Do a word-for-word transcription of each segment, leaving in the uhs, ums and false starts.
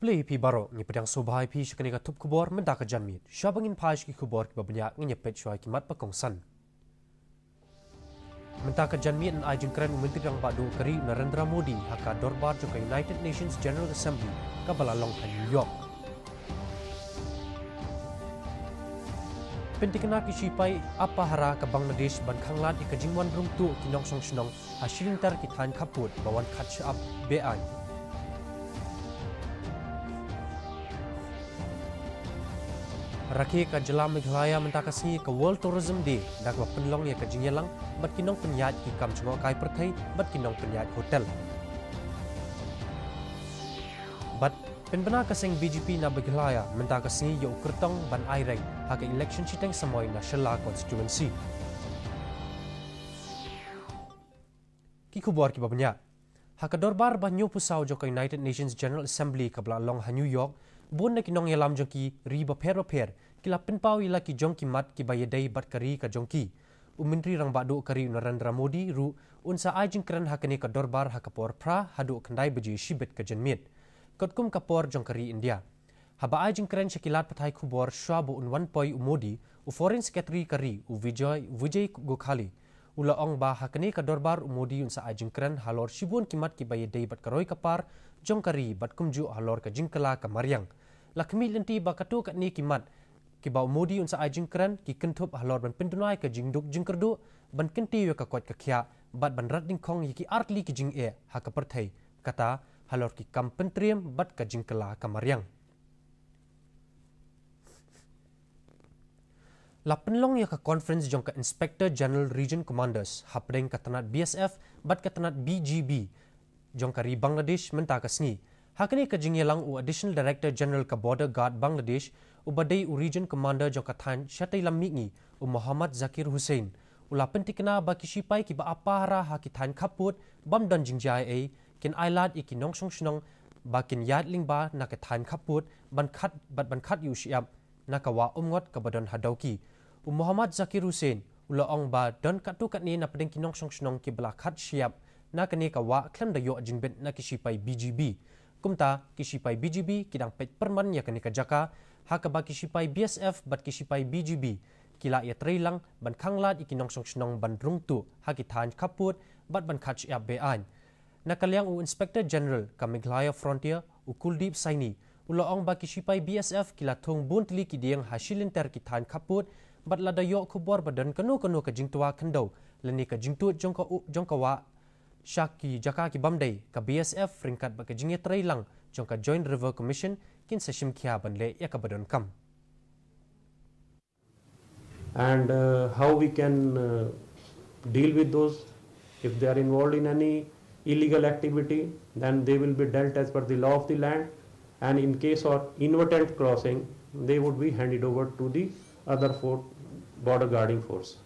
Khublei phi baroh, ngi pdiang sngewbha ïa phi sha kane ka thup khubor mynta ka janmiet. Sha ba ngin phai sha ki khubor kiba bniah, ngin ïa peit shuwa ki mat ba kongsan. Mynta ka janmiet yn ai jingkren u Myntri Rangbah Duh ka ri u Narendra Modi ha ka dorbar jong ka United Nations General Assembly kaba la long ha New York. Pynthikna ki shipai ap pahara ka Bangladesh ban khanglad ïa ka jingwan rung tuh ki nongshong shnong ha shilynter ki thaiñ khappud ba wan khad shyiap be-aiñ. Rakhe ka jylla Meghalaya mynta ka sngi ka World Tourism Day da kaba pynlong ïa ka jingïalang bad ki nongpynïaid ki kam jngohkai pyrthei bad ki nongpynïaid hotel. Bad pynbna ka seng B J P na Meghalaya mynta ka sngi ïa u kyrtong ban aireng ha ka election shiteng samoi na Shella constituency. Ki khubor kiba bniah. Ha ka dorbar ba hynñiewphew saw jong ka United Nations General Assembly kaba la long ha New York, bun na ki nongïalam jong ki ri bapher bapher ki la pynpaw ïa la ki jong ki mat kiba ïadei bad ka ri ka jong ki. U Myntri Rangbah Duh ka ri u Narendra Modi ruh un sa ai jingkren ha kane ka dorbar ha ka por phra haduh khyndai baje shibit ka janmiet, katkum ka por jong ka ri India. Haba ai jingkren sha ki lad pathai khubor shuwa ba un wan poi u Modi, u Foreign Secretary ka ri u Vijay, Vijay Gokhale u la ong ba ha kane ka dorbar u Modi un sa ai jingkren halor shibun ki mat kiba ïadei bad ka roi ka par jong ka ri bad kumjuh halor ka jingkylla ka mariang. La khmih lynti ba katto katne ki mat kiba u Modi un sa ai jingkren ki kynthup halor ban pynduna ïa ka jingduk jingkyrduh, ban kyntiew ïa ka koit ka khiah bad ban rat dyngkhong ïa ki artylli ki jingeh ha ka pyrthei, kata halor ki kam pyntriem bad ka jingkylla ka mariang. La pynlong ïa ka conference jong ka Inspector General Region Commanders hapdeng ka tnat B S F bad ka tnat B G B jong ka ri Bangladesh mynta ka sngi. Ha kane ka jingïalang u Additional Director General ka Border Guard Bangladesh, uba dei u Region Commander jong ka thaiñ shatei lam mihngi, u Mohammad Zakir Hussain, u la pynthikna ba ki shipai kiba ap pahara ha ki thaiñ khappud bym don jingjia ei ei kin ailad ïa ki nongshong shnong ba kin ïaid lyngba na ka thaiñ khappud ban khad bad ban khad ïa u shyiap na ka wah Umngot kaba don ha Dawki. U Mohammad Zakir Hussain u la ong ba don katto katne na pdeng ki nongshong shnong kiba la khad shyiap na kane ka wah khlem da ïoh jingbit na ki shipai B G B. Kumta ki shipai B G B ki dang peit pyrman ïa kane ka jaka, ha kaba ki shipai B S F bad ki shipai B G B ki la ïatrei lang ban khanglad ïa ki nongshong shnong ban rung tuh ha ki thaiñ khappud bad ban khad shyiap be-aiñ. Na ka liang u Inspector General ka Meghalaya Frontier, u Kuldeep Saini, u la ong ba ki shipai B S F ki la thung bun tylli ki dieng ha shilynter ki thaiñ khappud bad lada ïoh khubor ba don kano kano ka jingtwa khyndew lane ka jingtuid jong ka u-, jong ka wah sha ki jaka ki bym dei, ka B S F ryngkat bad ka jingïatrei lang jong ka Joint River Commission kin sa shim khia ban leh ïa kaba donkam. And uh, how we can uh, deal with those? If they are involved in any illegal activity, then they will be dealt as per the law of the land. And in case of inadvertent crossing, they would be handed over to the other four border guarding force.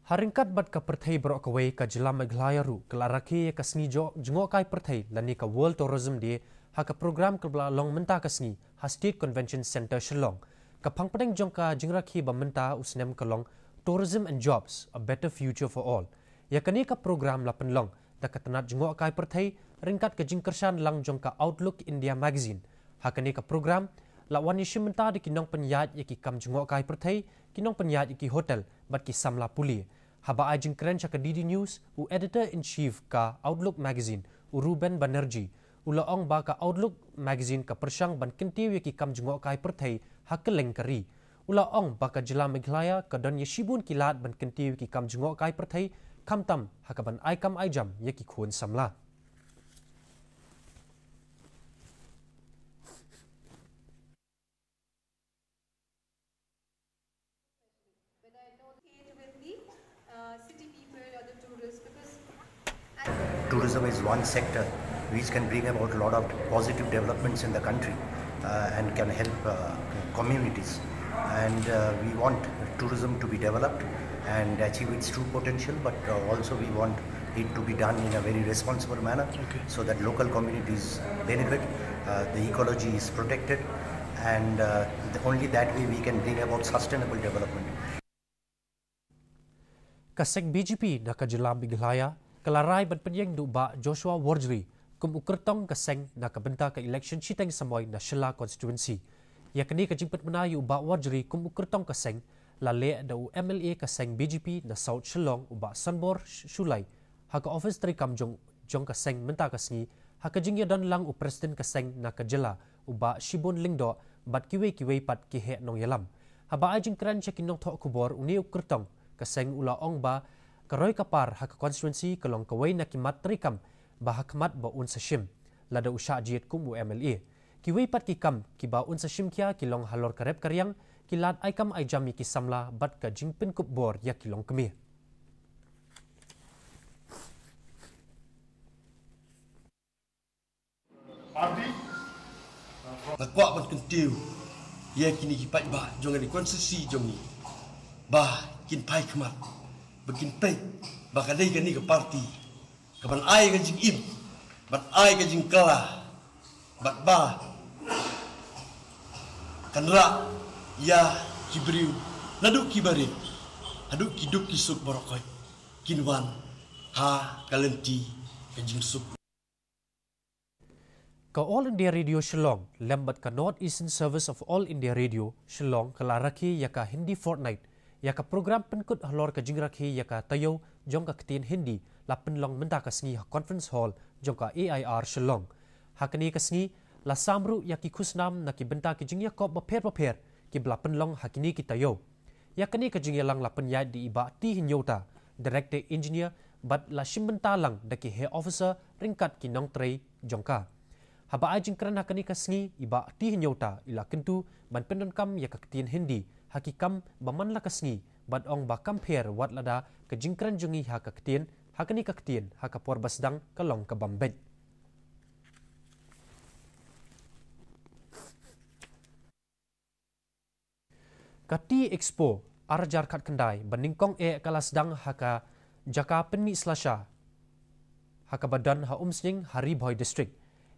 Ha ryngkat bad ka pyrthei baroh kawei, ka jylla Meghalaya ruh ka la rakhe ïa ka sngi jngoh-, jngohkai pyrthei lane ka World Tourism Day ha ka program kaba la long mynta ka sngi ha State Convention Centre Shillong. Ka phang pdeng jong ka jingrakhe ba mynta u snem ka long Tourism and Jobs, a Better Future for All. Ïa kane ka program la pynlong da ka tnat jngohkai pyrthei ryngkat ka jingkyrshan lang jong ka Outlook India Magazine. Ha kane ka program la wan ïashim bynta da ki nongpynïaid ïa ki kam jngohkai pyrthei, ki nongpynïaid ïa ki hotel bad ki samla pule. Haba ai jingkren sha ka D D News, u Editor-in-Chief ka Outlook Magazine, u Ruben Banerjee, u la ong ba ka Outlook Magazine ka pyrshang ban kyntiew ïa ki kam jngohkai pyrthei ha kylleng ka ri. U la ong ba ka jylla Meghalaya ka don ïa shibun ki lad ban kyntiew ïa ki kam jngohkai pyrthei, khamtam ha kaban ai kam ai jam ïa ki khun samla. Whether I know with the uh, city people or the tourists, because I Tourism is one sector which can bring about a lot of positive developments in the country uh, and can help uh, communities. And uh, we want tourism to be developed and achieve its true potential, but uh, also we want it to be done in a very responsible manner. Okay. So that local communities benefit, uh, the ecology is protected, and uh, the, only that way we can bring about sustainable development. Ka seng B J P na ka jylla Meghalaya ka la rai ban pynïeng da u Bah Joshua Warjri kum u kyrtong ka seng na ka bynta ka election shiteng samoi na Shella constituency. Ïa kane ka jingpynbna ïa u Bah Warjri kum u kyrtong ka seng la leh da u M L A ka seng B J P na South Shillong, u Bah Sanbor Sh-, Shullai, ha ka office treikam jong, jong ka seng mynta ka sngi, ha ka jingïadon lang u President ka seng na ka jylla, u Bah Shibun Lyngdoh, bad kiwei kiwei pat ki heh nongïalam. Haba ai jingkren sha ki nongthoh khubor, une u kyrtong ka seng u la ong ba ka roi ka par ha ka constituency ka long kawei na ki mat treikam ba ha khmat ba un sa shim, lada u shah jied kum u M L A. Kiwei pat ki kam kiba un sa shim khia ki long halor ka rep ka riang, ki lad ai kam ai jam ïa ki samla bad ka jingpynkup bor ïa ki longkmie. Nga kwah ban kyntiew ïa kine ki paidbah jong kane ka constituency jong ngi ba kin phai khmat, ba kin peit ba ka dei kane ka party kaban ai ka jingim, ban ai ka jingkylla, bad ba kan rah ïa ki briew naduh kiba rit haduh ki duk ki suk baroh khoit kin wan ha ka lynti ka jingsuk. Ka All India Radio Shillong lem bad ka North Eastern Service of All India Radio Shillong ka la rakhe ïa ka Hindi Fortnight, ïa ka program pynkut halor ka jingrakhe ïa ka taïew jong ka ktien Hindi, la pynlong mynta ka sngi ha Conference Hall jong ka A I R Shillong. Ha kane ka sngi la sam ruh ïa ki khusnam na ki bynta ki jingïakob bapher bapher kiba la pynlong ha kine ki taïew. Ïa kane ka jingïalang la pynïaid da i Bah T Hynñiewta, Director Engineer, bad la shim bynta lang da ki heh officer ryngkat ki nongtrei jong ka. Haba ai jingkren ha kane ka sngi, i Bah T Hynñiewta i la kyntu ban pyndonkam ïa ka ktien Hindi ha ki kam ba man la ka sngi, bad ong ba kam pher wat lada ka jingkren jong ngi ha ka ktien, ha kane ka ktien, ha ka por ba sdang ka long kabym beit. Ka Tea Expo ar hajar khatkhyndai ba nyngkong eh ka la sdang ha ka jaka pynmih slasha ha kaba don ha Umsning ha Ri Bhoi District.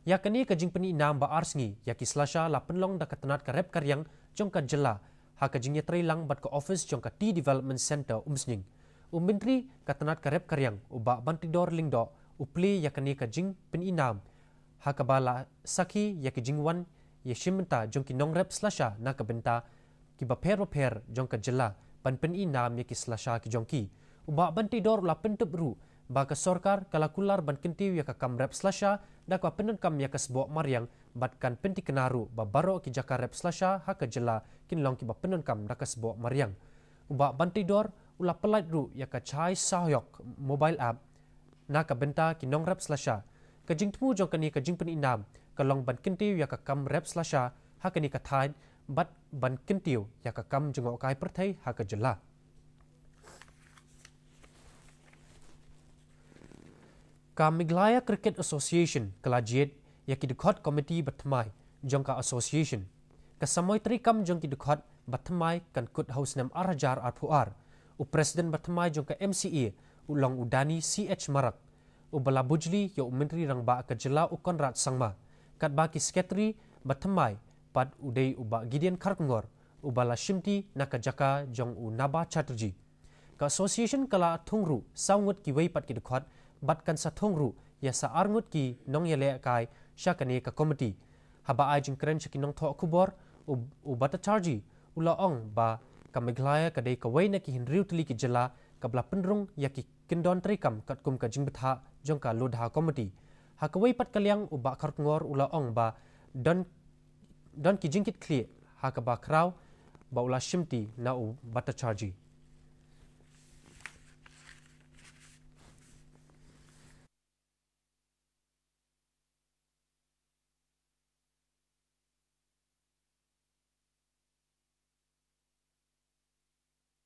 Ïa kane ka jingpyni nam ba ar sngi ïa ki slasha la pynlong da ka tnat ka rep ka riang jong ka jylla ha ka jingïatreilang bad ka office jong ka Tea Development Centre Umsning. U Myntri ka tnat ka rep ka riang, u Bah Banteidor Lyngdoh, u plie ïa kane ka jingpyni nam ha kaba la sakhi ïa ki jingwan ïashim bynta jong ki nongrep slasha na ka bynta kiba pher bapher jong ka jylla ban pyni nam ïa ki slasha ki jong ki. U Bah Banteidor u la pyntyp ruh ba ka sorkar ka la kular ban kyntiew ïa ka kam rep slasha da kaba pyndonkam ïa ka sboh mariang, bad kan pyntikna ruh ba baroh ki jaka rep slasha ha ka jylla kin long kiba pyndonkam da ka sboh mariang. U Bah Banteidor u la pyllait ruh ïa ka Chai Sahyog mobile app na ka bynta ki nongrep slasha. Ka jingthmu jong kane ka jingpyni nam ka long ban kyntiew ïa ka kam rep slasha ha kane ka thaiñ, bad ban kyntiew ïa ka kam jngohkai pyrthei ha ka jylla. Ka Meghalaya Cricket Association ka la jied ïa ki dkhot komiti ba thymmai jong ka association. Ka samoi treikam jong ki dkhot ba thymmai kan kut ha u snem ar hajar arphew ar. U president ba thymmai jong ka M C A u long u Dani C H Marak, uba la bujli ïa u Myntri Rangbah ka jylla u Conrad Sangma. Katba ki secretary ba thymmai pat u dei u Bah Gideon Kharkongor, uba la shimti na ka jaka jong u Naba Chatterjee. Ka association ka la thung ruh saw ngut kiwei pat ki dkhot, bad kan sa thung ruh ïa sa ar ngut ki nongïalehkai sha kane ka komiti. Haba ai jingkren sha ki nongthoh khubor, u, u Bhattacharjee u la ong ba ka Meghalaya ka dei kawei na ki hynriew tylli ki jylla kaba la pynrung ïa ki kyndon treikam katkum ka jingbthah jong ka Lodha Committee. Ha kawei pat ka liang, u Bah Kharkongor u la ong ba don, don ki jingkitkhlieh ha kaba khraw ba u la shimti na u Bhattacharjee.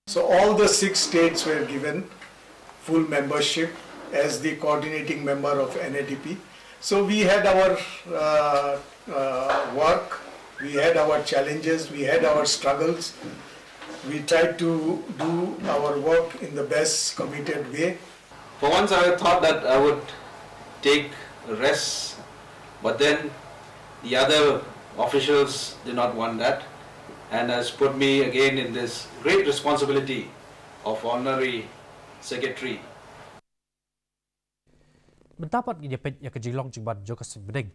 So all the six states were given full membership as the coordinating member of N A D P. So we had our uh, uh, work, we had our challenges, we had our struggles. We tried to do our work in the best committed way. For once, I thought that I would take a rest, but then the other officials did not want that and has put me again in this great responsibility of honorary secretary. Mynta pat ngin ïa peit ïa ka jinglong jingman jong ka suiñbneng.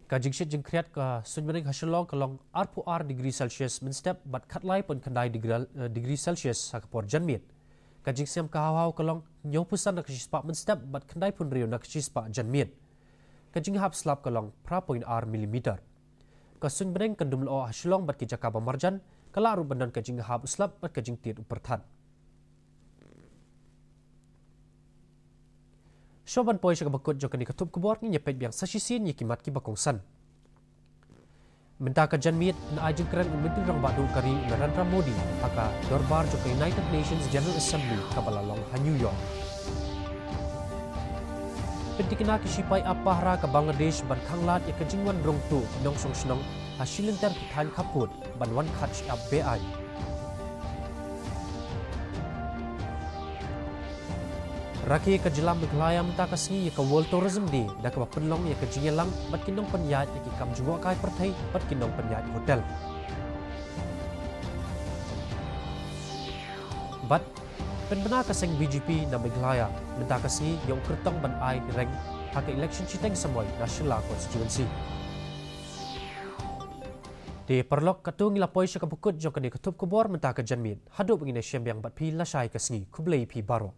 Ka jingshit jingkhriat ka suiñbneng ha Shillong ka long arphew ar degree Celsius mynstep bad khatlai point khyndai degree, eh, degree Celsius ha ka por janmiet. Ka jingsngem ka haw haw ka long hynñiewphew san na ka shispah mynstep bad khyndai phew hynriew na ka shispah janmiet. Ka jinghap slap ka long phra point ar millimeter. Ka suiñbneng kan dum lyoh ha Shillong bad ki jaka ba marjan, ka lah ruh ban don ka jinghap u slap bad ka jingtied u pyrthat. Shuwa ban poi sha kaba kut jong kane ka thup khubor, ngin ïa peit biang sa shisien ïa ki mat kiba kongsan. Mynta ka janmiet, yn ai jingkren u Myntri Rangbah Duh ka ri u Narendra Modi ha ka dorbar jong ka United Nations General Assembly kaba la long ha New York. Pynthikna ki shipai ap pahara ka Bangladesh ban khanglad ïa ka jingwan rung tuh ki nongshong shnong ha shilynter ki thaiñ khappud ban wan khat shi-ap be-aiñ. Rakhe ka jylla Meghalaya mynta ka sngi ïa ka World Tourism Day da kaba pynlong ïa ka jingïalang bad ki nongpynïaid ïa ki kam jngohkai pyrthei bad ki nongpynïaid hotel. Bad pynbna ka seng B J P na Meghalaya mynta ka sngi ïa u kyrtong ban ai reng ha ka election shiteng samoi na Shella constituency. Te paralok, katto ngi la poi sha kaba kut jong kane ka thup khubor mynta ka janmiet. Haduh ba ngin ïashem biang bad phi lashai ka sngi, khublei phi baroh.